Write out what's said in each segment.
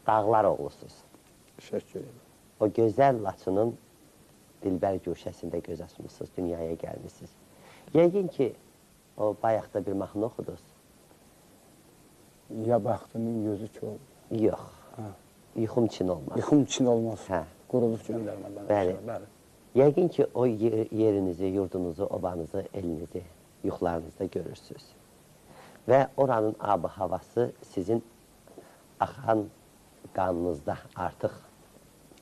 Dağlar oğlusunuz. Təşəkkür edirəm. O gözəl Laçının dilbər güşəsində göz açmışsınız, dünyaya gəlmişsiniz. Yəqin ki, o bayaqda bir mahnı oxudunuz. Ya baxtımın gözü kor. Yox. Hə. Yuxum için olmaz. Yuxum için olmaz. Hə. Quruluş göndərmədən. Bəli. Bəli. Yəqin ki, o yerinizi, yurdunuzu, obanızı, elinizi yuxularınızda görürsünüz. Və oranın abı havası sizin axan qanınızda artıq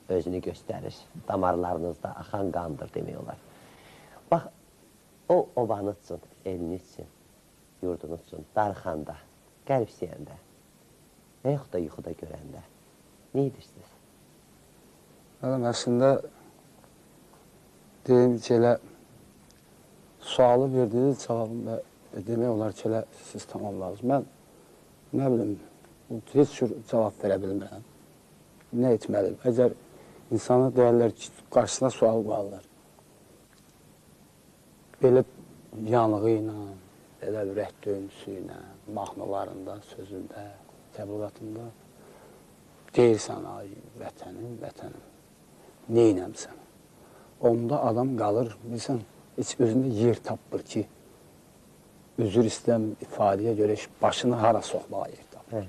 özünü göstərir. Damarlarınızda axan qandır demək olar. Bax, o obanız üçün, eliniz üçün, yurdunuz üçün, darıxanda, qəribsiyəndə və yaxud da yuxuda görəndə nə edirsiniz? Mənim əslində deyim ki, elə sualı verdiniz, cavabını da demək olar ki, elə siz tamamladınız. Mən nə bilim, heç cür cavab verə bilmirəm. Nə etməliyim? Əgər insana deyərlər ki, qarşısına sual qoyarlar. Belə yanığı ilə, belə ürək döyüntüsü ilə, mahnılarında, sözündə, təbliğatında deyirsən, ay vətənim, vətənim, neynəmsən? Onda adam qalır, bilirsən, heç özündə yer tapmır ki, üzr istəm ifadəyə görə başını hara soxmağa yer tapmır.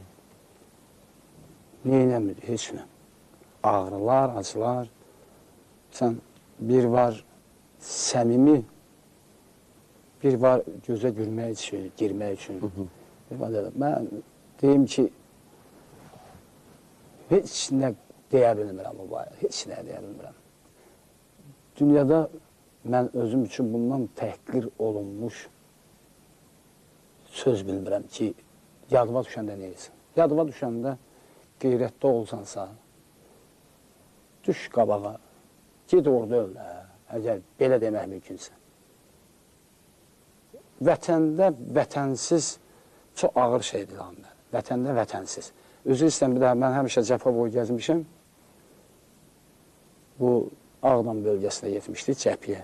Neynəmir? Heç nə. Ağrılar, acılar. Sən bir var səmimi, bir var gözə gülmək üçün, girmək üçün. Bir var dedim, mən deyim ki, heç nə deyə bilmirəm o barədə, heç nə deyə bilmirəm. Dünyada mən özüm üçün bundan təhqir olunmuş söz bilmirəm ki, yadıma düşəndə nə etsin? Yadıma düşəndə qeyrətli olsansa, düş qabağa, ged orada öl, əgər belə demək mümkünsə. Vətəndə vətənsiz çox ağır şeydir lan mən. Vətəndə vətənsiz. Üzr istəyirəm, bir daha mən həmişə cəbhə boyu gəzmişəm. Bu Ağdam bölgəsinə getmişdik cəbhəyə,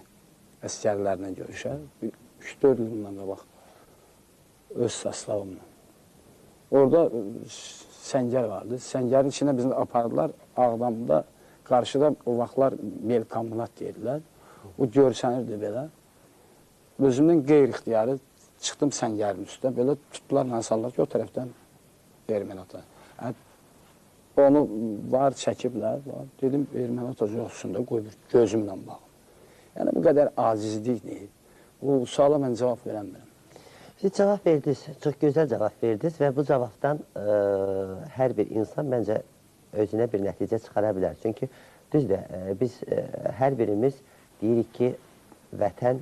əsgərlərlə görüşə. 3-4 il bundan qabaq öz sastavımla. Orada səngər vardı. Səngərin içinə bizi apardılar. Ağdamda qarşıda o vaxtlar melkombinat deyirdilər. O görsənirdi belə. Özümdən qeyri-ixtiyarı çıxdım səngərin üstə. Belə tutdular, mənə saldılar ki, o tərəfdən erməni ata. Onu var, çəkiblər. Var. Dedim, erməni atacaq yoxsun da, qoy bir gözümlə baxım. Yəni, bu qədər acizlik deyil. Bu suala mən cavab verəmirəm. Siz cavab verdiniz, çox gözəl cavab verdiniz və bu cavabdan hər bir insan məncə özünə bir nəticə çıxara bilər. Çünki düzdür, biz hər birimiz deyirik ki, vətən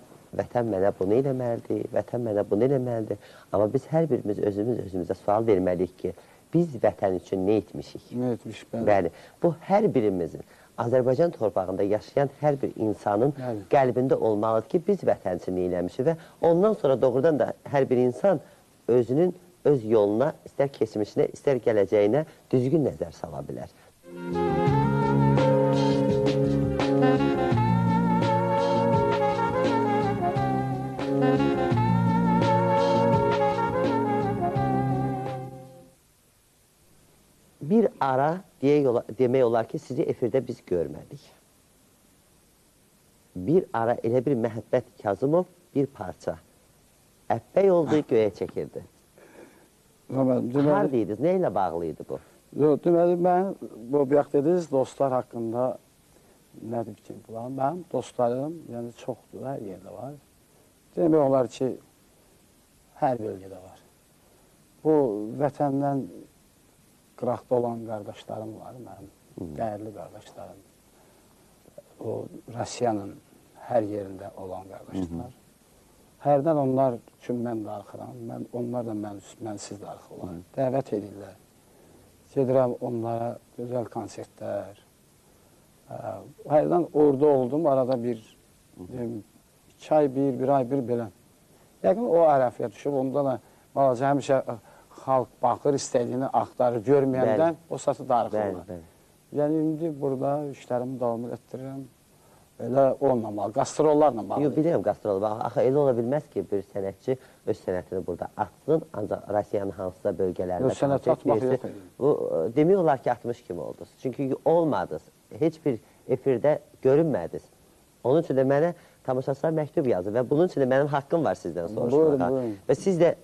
mənə bunu eləməlidir, vətən mənə bunu eləməlidir. Amma biz hər birimiz özümüz özümüzə sual verməliyik ki, biz vətən üçün nə etmişik? Nə etmiş, bəli. Bəli, bu hər birimizin, Azərbaycan torpağında yaşayan hər bir insanın bəli, qəlbində olmalıdır ki, biz vətən üçün nə eləmişik və ondan sonra doğrudan da hər bir insan özünün öz yoluna, istər keçmişinə, istər gələcəyinə düzgün nəzər sala bilər. Bir ara demək olar ki, sizi efirdə biz görmədik. Bir ara elə bir Məhəbbət Kazımov bir parça. Əppək oldu, göyə çəkirdi. Haradaydınız? Nə ilə bağlı idi bu? Yox, deməli, mən, bu bayaq dediniz, dostlar haqqında nədir ki, falan. Mənim dostlarım, yəni çoxdur, hər yerdə var. Demək olar ki, hər bölgədə var. Bu vətəndən qıraqda olan qardaşlarım var, mənim dəyərli qardaşlarım. O, Rusiyanın hər yerində olan qardaşlar. Hərdən onlar üçün mən darıxıram, onlar da mənsiz darıxırlar. Dəvət edirlər. Gedirəm onlara gözəl konsertlər. Hərdən orada oldum, arada bir, 2 ay bir, 1 ay bir belə. Yəqin o ərəfiyə düşüb, onda da balaca həmişə xalq baxır, istədiyini axtarır, görməyəndən o satı darıxırlar. Yəni, indi burada işlərimi davam etdirirəm. Elə onunla bağlı, qastrollarla bağlı. Yox, bilirəm qastrol. Axı elə ola bilməz ki, bir sənətçi öz sənətini burada atsın, ancaq Rusiyanın hansısa bölgələrində... Yox, sənəti atmaq yox. Bu, demək olar ki, 60 kimi oldunuz. Çünki olmadınız, heç bir efirdə görünmədiniz. Onun üçün də mənə tamaşaçılar məktub yazır və bunun üçün də mənim haqqım var sizdən soruşmağa. Buyurun, buyurun. Və siz də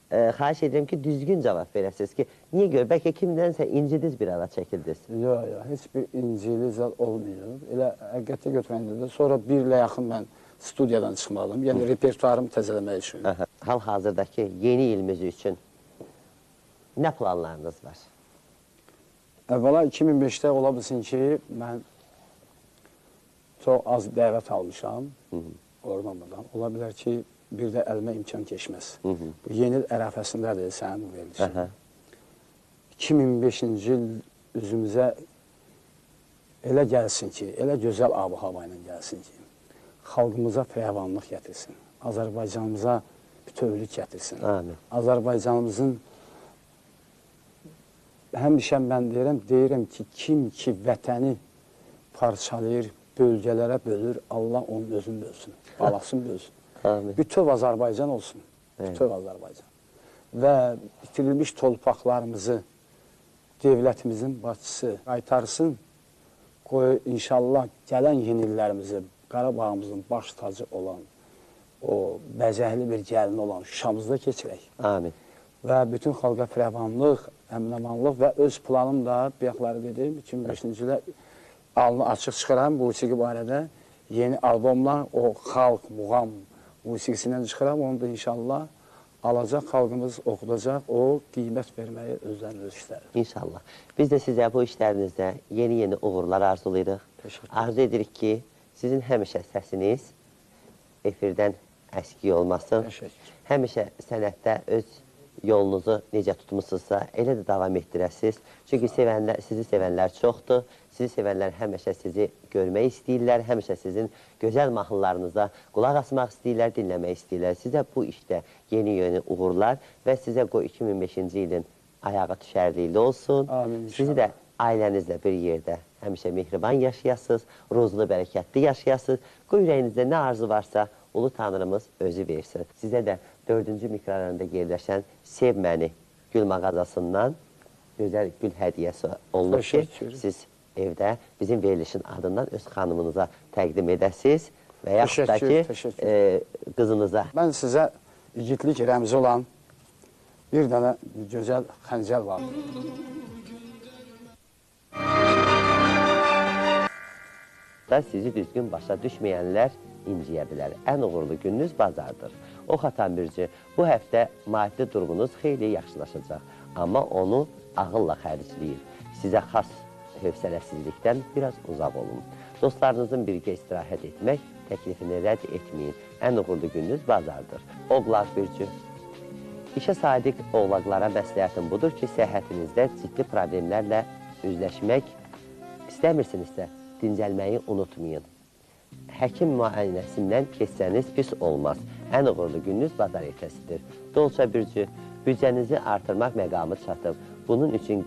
xahiş edirəm ki, düzgün cavab verəsiniz ki, niyə görə? Bəlkə kimdənsə incidiniz bir ara çəkildiniz. Yox, yox, heç bir incili zad olmayıb. Elə həqiqətə götürəndə də sonra bir ilə yaxın mən studiyadan çıxmalıyım. Yəni, repertuarımı təzələmək üçün. Hal-hazırdakı yeni ilimiz üçün nə planlarınız var? Əvvəla 2005-də ola bilsin ki, mən çox az dəvət almışam oradan buradan. Ola bilər ki, bir də əlimə imkan keçməz. Bu yeni il ərəfəsindədir sənin bu verilişin. 2005-ci il üzümüzə elə gəlsin ki, elə gözəl ab-hava ilə gəlsin ki, xalqımıza firavanlıq gətirsin, Azərbaycanımıza bütövlük gətirsin. Amin. Azərbaycanımızın həmişə mən deyirəm ki, kim ki vətəni parçalayır, bölgələrə bölür, Allah onun özünü bölsün, balasını bölsün. Amin. Bütöv Azərbaycan olsun, bütöv Azərbaycan. Və itirilmiş torpaqlarımızı devlətimizin başçısı qaytarsın, qoy inşallah gələn yeni illərimizi Qarabağımızın baş tacı olan, o bəzəkli bir gəlini olan Şuşamızda keçirək. Amin. Və bütün xalqa firavanlıq, əminamanlıq və öz planım da, bayaqları dedim, 2005-ci ildə alnı açıq çıxıram musiqi barədə. Yeni albomla o xalq, muğam musiqisindən çıxıram, onu da inşallah alacaq, xalqımız oxudacaq, o qiymət verməyi özlərini öz işləri. İnşallah. Biz də sizə bu işlərinizdə yeni-yeni uğurlar arzulayırıq. Arzu edirik ki, sizin həmişə səsiniz efirdən əskik olmasın. Həmişə sənətdə öz yolunuzu necə tutmuşsunuzsa, elə də davam etdirəsiniz. Çünki sizi sevənlər çoxdur. Sizi sevənlər həmişə sizi görmək istəyirlər, həmişə sizin gözəl mahnılarınıza qulaq asmaq istəyirlər, dinləmək istəyirlər. Sizə bu işdə yeni-yeni uğurlar və sizə qoy 2005-ci ilin ayağı düşərlikli olsun. Amin, sizi də ailənizlə bir yerdə həmişə mehriban yaşayasınız, ruzlu, bərəkətli yaşayasınız. Qoy ürəyinizdə nə arzu varsa, Ulu Tanrımız özü versin. Sizə də 4-cü mikrorayonda yerləşən Sev Məni gül mağazasından gözəl gül hədiyyəsi olunur ki, siz evdə bizim verilişin adından öz xanımınıza təqdim edəsiniz və yaxud da ki, qızınıza. Mən sizə igidlik rəmzi olan bir dənə gözəl xəncəl var. Da sizi düzgün başa düşməyənlər inciyə bilər. Ən uğurlu gününüz bazardır. Ox atan bürcü, bu həftə maddi durumunuz xeyli yaxşılaşacaq. Amma onu ağılla xərcləyin. Sizə xas hövsələsizlikdən biraz uzaq olun. Dostlarınızın birgə istirahət etmək təklifini rədd etməyin. Ən uğurlu gününüz bazardır. Oğlaq bürcü, işə sadiq oğlaqlara məsləhətim budur ki, səhhətinizdə ciddi problemlərlə üzləşmək istəmirsinizsə, dincəlməyi unutmayın. Həkim müayinəsindən keçsəniz pis olmaz. Ən uğurlu gününüz bazar ertəsidir. Dolça bürcü, büdcənizi artırmaq məqamı çatıb. Bunun üçün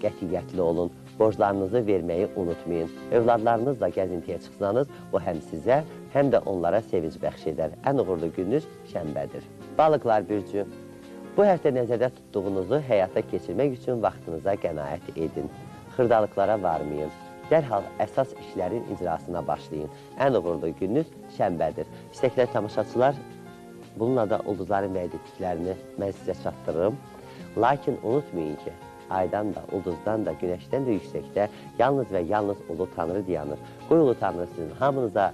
qətiyyətli olun. Borclarınızı verməyi unutmayın. Övladlarınızla gəzintiyə çıxsanız, bu həm sizə, həm də onlara sevinc bəxş edər. Ən uğurlu gününüz şənbədir. Balıqlar bürcü, bu həftə nəzərdə tutduğunuzu həyata keçirmək üçün vaxtınıza qənaət edin. Xırdalıqlara varmayın. Dərhal əsas işlərin icrasına başlayın. Ən uğurlu gününüz şənbədir. İstəklər tamaşaçılar, bununla da ulduzların vəd etdiklərini mən sizə çatdırırım. Lakin unutmayın ki, aydan da, ulduzdan da, günəşdən də yüksəkdə yalnız və yalnız Ulu Tanrı dayanır. Qoy Ulu Tanrı sizin hamınıza